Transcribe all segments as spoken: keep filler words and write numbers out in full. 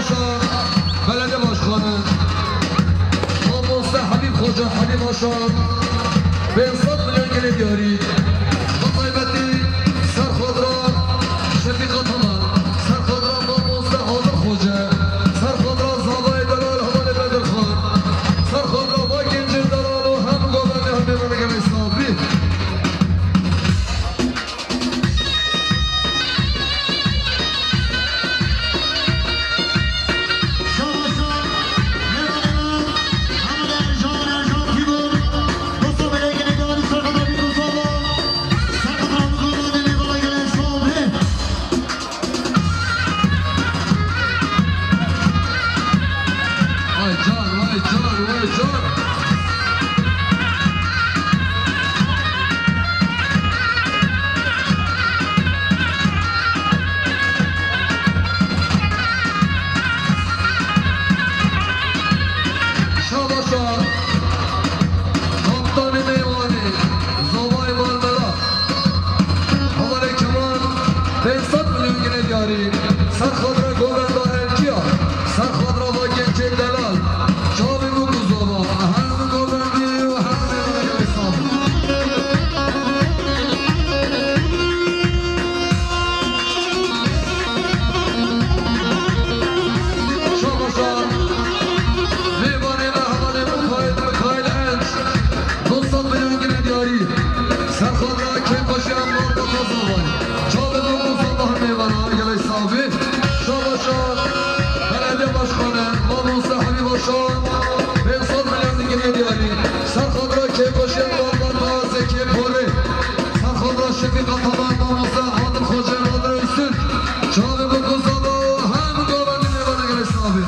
Belediye Başkanı Mamoste Habib Hoca, Habib Aşar, pênc sed milyon gelê diyarî. Bi taybetî serxwedra Şefîq Ataman, serxwedra Mamoste Adil Hoca, serxwedra Zavayê Delal Hevalê Bedirxan, serxwedra va gencên delal û hem govendê hemê vene gelê Sabî. Vay can, vay can, vay can. Şabaşa, kaptanê mêvanê, zavayê Marmela. Hevalê Kemal, pênc sed milyon gelê diyarî, serxwedra govenda Erkiya, serxwedra va gencên delal, çavê bûk û zava, hem govendî û hem mêvanê gelê Sabî. Şabaşa, mêvanê me hevalê Mikail, Mikail Enç, du sed milyon gelê diyarî. Serxwedra kêfxweşiya malbata Zavayê. Çavê bûk û zava hemê vana gelê Sabî. Şabaşa Belediye Başkanı Mamoste Habîb Aşar, pênc sed milyon gelê diyarî. Serxwedra kêfxweşiya malbata Zekiyê Porê. Serxwedra Şefîq Ataman, Mamoste Adil Xoce, Nadir Öztürk. Çavê bûk û zava hem govendî mêvanê gelê Sabî.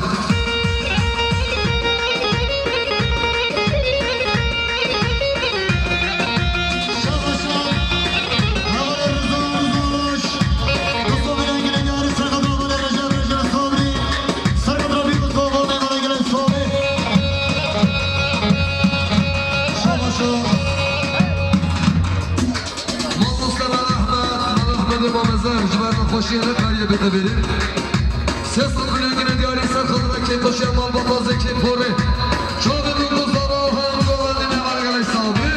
Mamoste Mela Ehmed, Mela Ehmedê Mamezer, ji ber nexweşiyê nekariye bête vêrê. Sê sed milyon gelê diyarî serxwedra kêfxweşiya malbata Zekiyê Porê. Çavê bûk û zava hem govendî mêvanê gelê Sabî.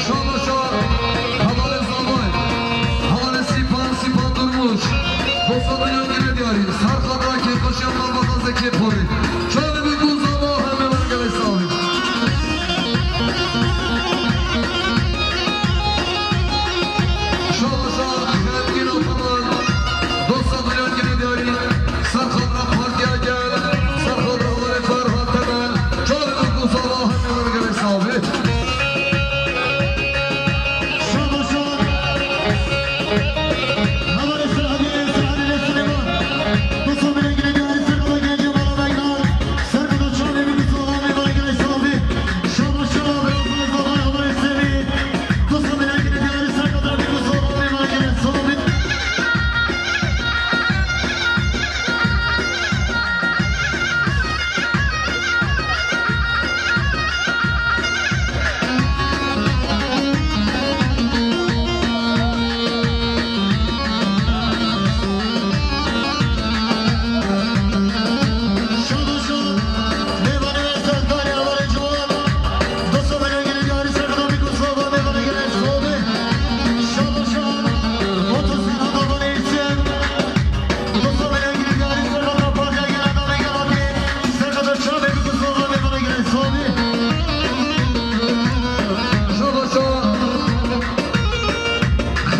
Şabaşa hevalê Zavayê. Hevalê Sîpan, Sîpan Durmuş. Du sed milyon gelê diyarî serxwedra kêfxweşiya malbata Zekiyê Porê. Çavê bûk û zava hem mêvanê gelê Sabî. Şabaşa Xemgîn Ataman, du sed milyon gelê diyarî, serxwedra Partiya Gel, serxwedra hevalê Ferhat Temel, çavê bûk û zava hemê vene gelê Sabî. Şabaşa hevalê Selahattin, Selahattin Süleyman, du sed milyon gelê diyarî, serxwedra gencê mala Begnar.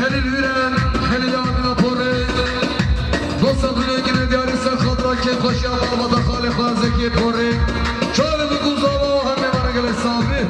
Xelîl Hüren, Xelîl Amîna Porê, du sed milyon gelê diyarî serxwedra kêfxweşiya malbata xalê xwe Zekiyê Porê. Çavê bûk û zava hemê vene gelê Sabî.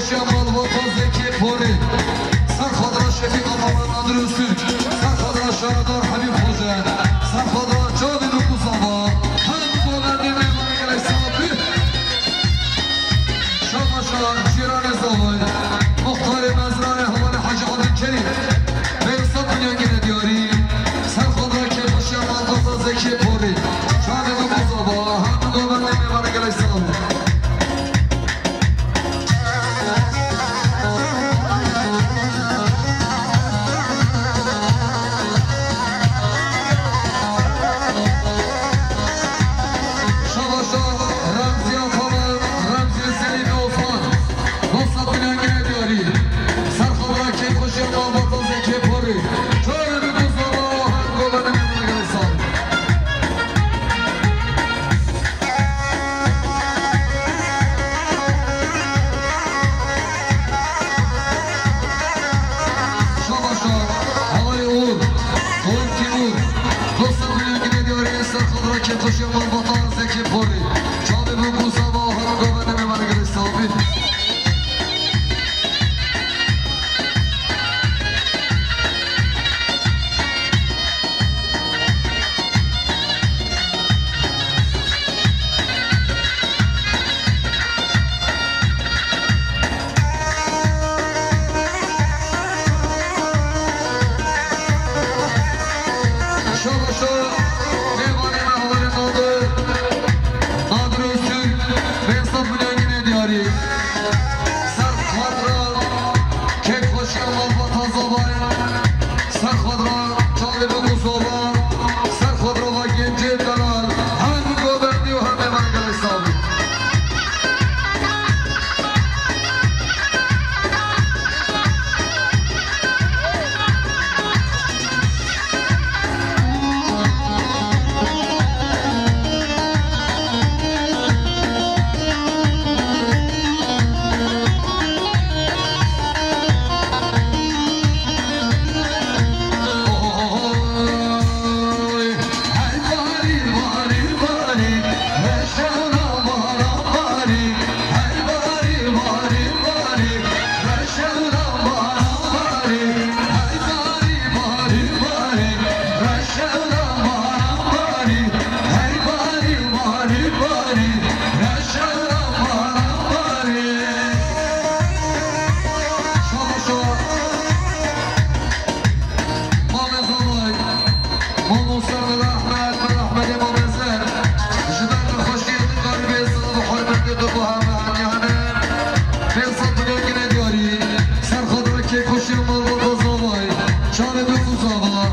Şemal Vata Zekê Porê, Serxadra Şefîq Ataman Andrew Sürk, Serxadra Şaradar Habîb Xoce, Serxadra Çavê Bikû Zava, her govendê mêvanê gelek sax bî. Şabaşa cîranê Zavayê, muxtarê mezranê hevalê Hacî Abdulkerîm, pênc sed milyon gine diyarî, Serxadra Kêfxweşiya Malbata Zekê Porê, Çavê Bikû Zava, her govendê mêvanê gelek sax bî. Şabaşa Remziya Talan, Remziya Selîmê Osman, dosta Dulengê Diyarî, Serxadra Kêfxweşiya Malbata Zekê Porê, Çavê Bikû Zava, her govendê mêvanê gelek sax bî. Şabaşa, hevalê Uğur, Uğur Timur, dosta Dulengê Diyarî, Serxadra Kêfxweşiya Malbata Zekê Porê, Çavê Bikû Zava, her govendê mêvanê gelek sax bî. Şabaşa, mêvanê me hevalê Nadir, Nadir Öztürk, pênc sed milyon gine diyarî. Serxadra Kêfxweşiya Malbata Zavayê, Serxadra Çavê Bikû Zava, Serxadra va gencê delal, hem govendî û hem mêvanê gelek sax bî. Mamoste Mela Ehmed, Mela Ehmedê Mamezer, ji ber nexweşiyê tu garibê silav û hurmetê tu bo heme hemiyane. Pênc sed milyon gine diyarî, Serxadra Kêfxweşiya Malbata Zavayê, Çavê Bikû Zava,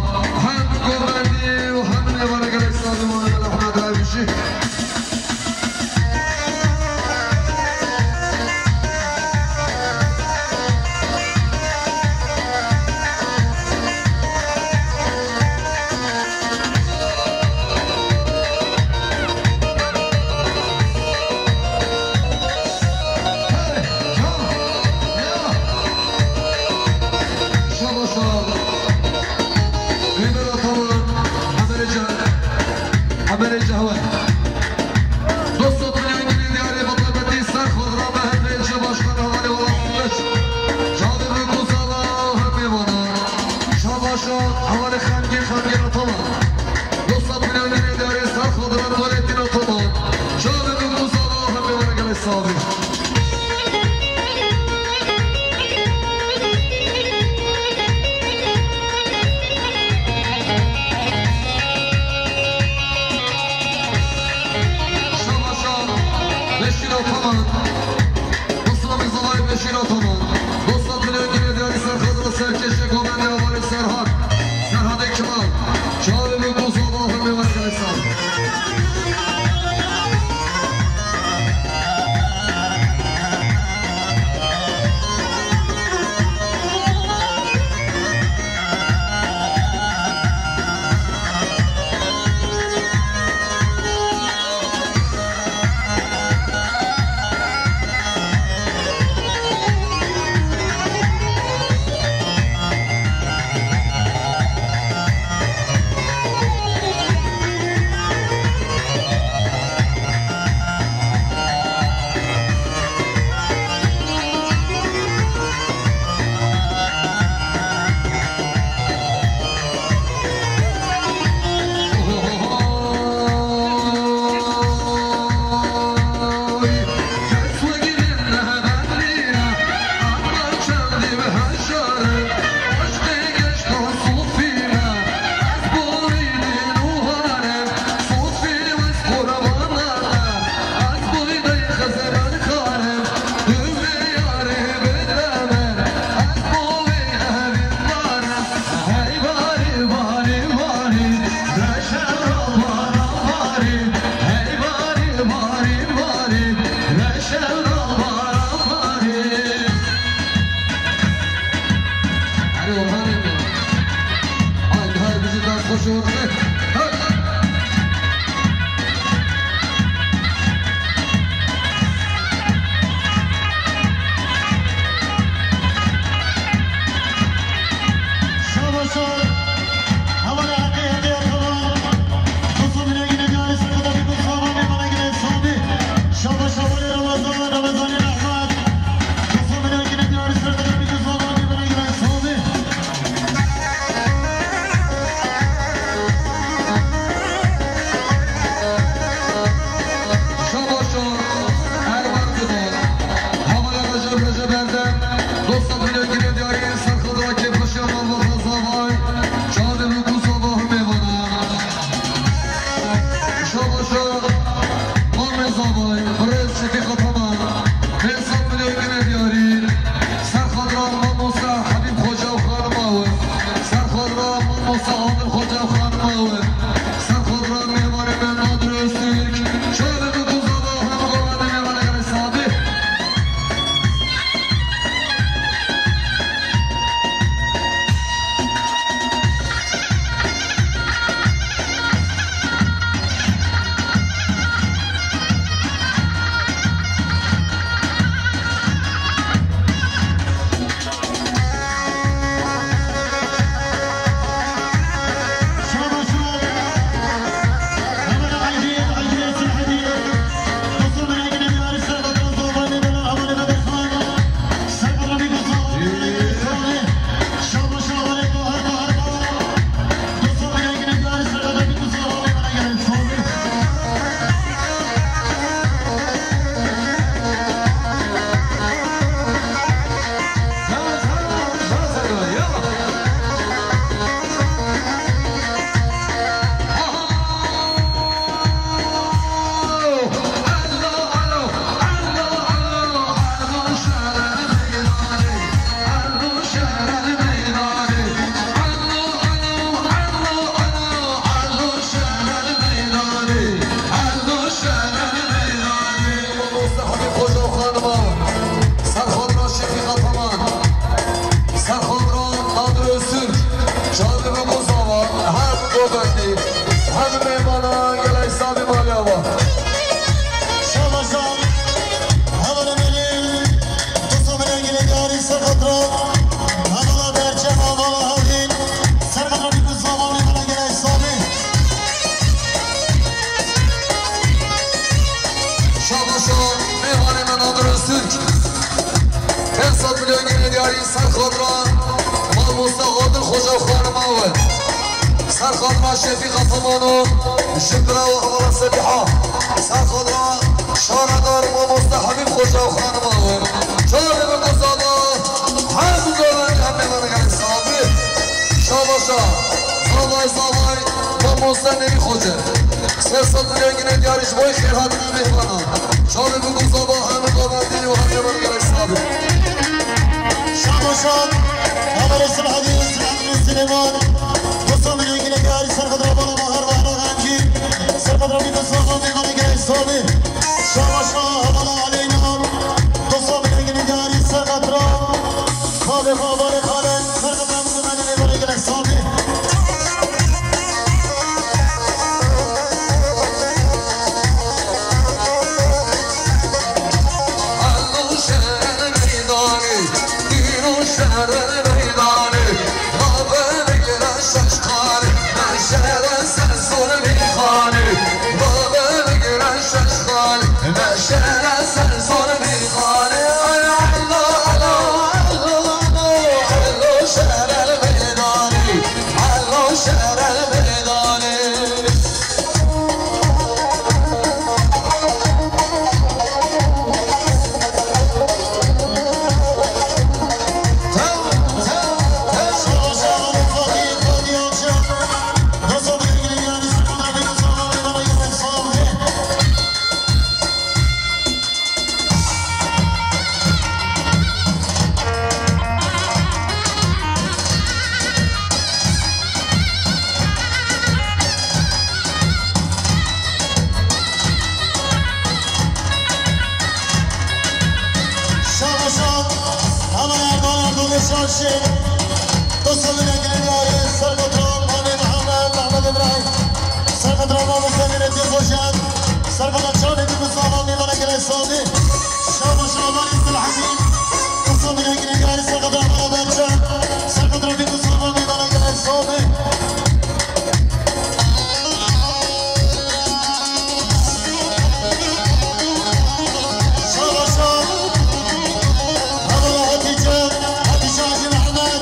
hem govendî û hem mêvanê gelek sax bî, Mela Ehmed, her bijî. Şabaş, şabaş. Rêber Ataman, Emerê Ce-, Emerê Cehwe. Dost û diyarê Diyarbekir, Serxadra M H P ilçe başkanı hevalê Welat Kılıç. Çavê Bikû Zava hem mêvana. Şabaşa hevalê Xemgîn, Xemgîn Ataman. Dost û diyarê Serxadra Nurettin Ataman. Çavê Bikû Zava hem mêvana, gelek sax bî. Şabaşa Beşîr Ataman. Dosta Mîrzalayê Beşîr Ataman. Dosta Dilengirê Diyarî Serxadra Serkêşê Govendê Avarê Serhat. Serhatê Kimal. Çavê Bikû Zava hem mêvana, gelek sax bî. Ser xatira mamoste Adil Xoca û xanima we. Ser xatira Şefîqa Temano, ji bira û hevala Sebîha. Ser xatira şaredar mamoste Habîb Xoca û xanima we. Çavê min ku zava, her ku zava, em ê vere gelek sabî. Şabaşa, zavay zavay, mamoste Nevî Xoce. Ser sed milyon gine diyarî ji bo xêrhatina mêhvanan. Çavê min ku zava, em ê govendî û em ê vere gelek sabî. Şabaşan, Amerê Silhedî, Silhedî Silêman, dosta min yekî lekarî, serqedra bala Bahar, Bahar Xancî, serqedra Bîto Safa, mêvanê gelek sabî. Şabaşan, Avala Aleyna, dosta min yekî lekarî, serqedra Xalê Xavalê Xalê, serqedra Mizanê, mêvanê gelek sabî. Şabaşan, hemen Erdoğan Erdoğan Şaşin. Dostum, yine gelin yarı, Serkotron, Mami Muhammed, Mehmet İbrahim. Serkotron, Mami Semireti Hocan. Serkotron, Çaveti Mustafa, Mehmet Akile Sami. Şabaşan, Mami Selahattin. Dostum, yine gelin yarı, Serkotron, Mehmet Ercan. Serkotron, Mehmet Mustafa, Mehmet Akile Sami. Şabaşan. Hevala Hatice, Hatice Hacı Mehmet.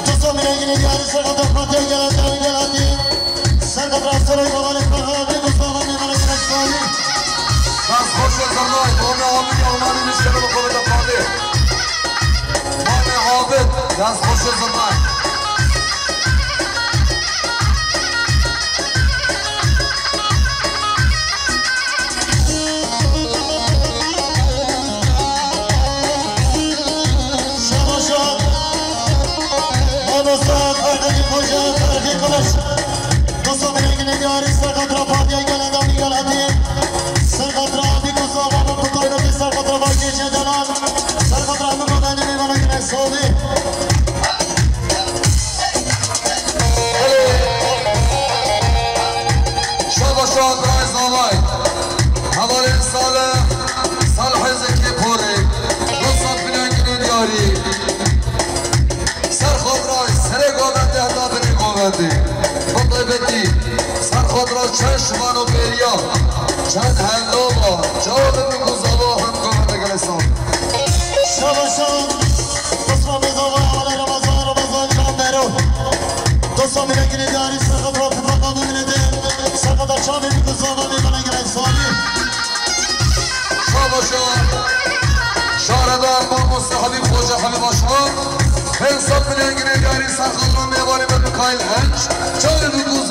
Dosta min yekî diyarî serqedra Fatih gelen, Dawî Gelati. Serqedra Serê Babanê Ferhadê, Mustafa Mîvanê Kresali. Dest xweş e zirnay, Mame Abid, Almanî nişkene bi xwe bide Fatih. Mame Abid, dest xweş e zirnay. Şabaşan, mamosta Ferhî Hoca, Ferhî Kılıç. Dosta min yekî diyarî serqedra Fatih gelen, Dawî Gelati. Serqedra Abî Mustafa, Mutlu Tayyip, serqedra Vahşi Cedalan. Serqedra Mîvanê Mîvanê Kresali. Şabaşan Ray Zavay. Hevalên Salih, Salihê Zekê Porê. Du sed milyon gine diyarî. Ser xwe diray, serê govendê heta binê govendê. Bi taybetî, ser xwe diray çend şivan û bêriya, çend hendava, çawa dibin ku zava hem govendê gelek sal. Şabaşan, Osman Bey Zava, Ala Ramazan, Ramazan Can Bero. Dosta min yekî diyarî, serqedra Tifaka Mehmetê, serqedra Çavê Bîto Zava, Mîvanê gelek salî. Şabaşan, şaredar mamoste Habîb Xoca Habîb Aşma, pênc sed milyon gine diyarî serqedra mêvanê me Mikaîl Enç, çavê Bîto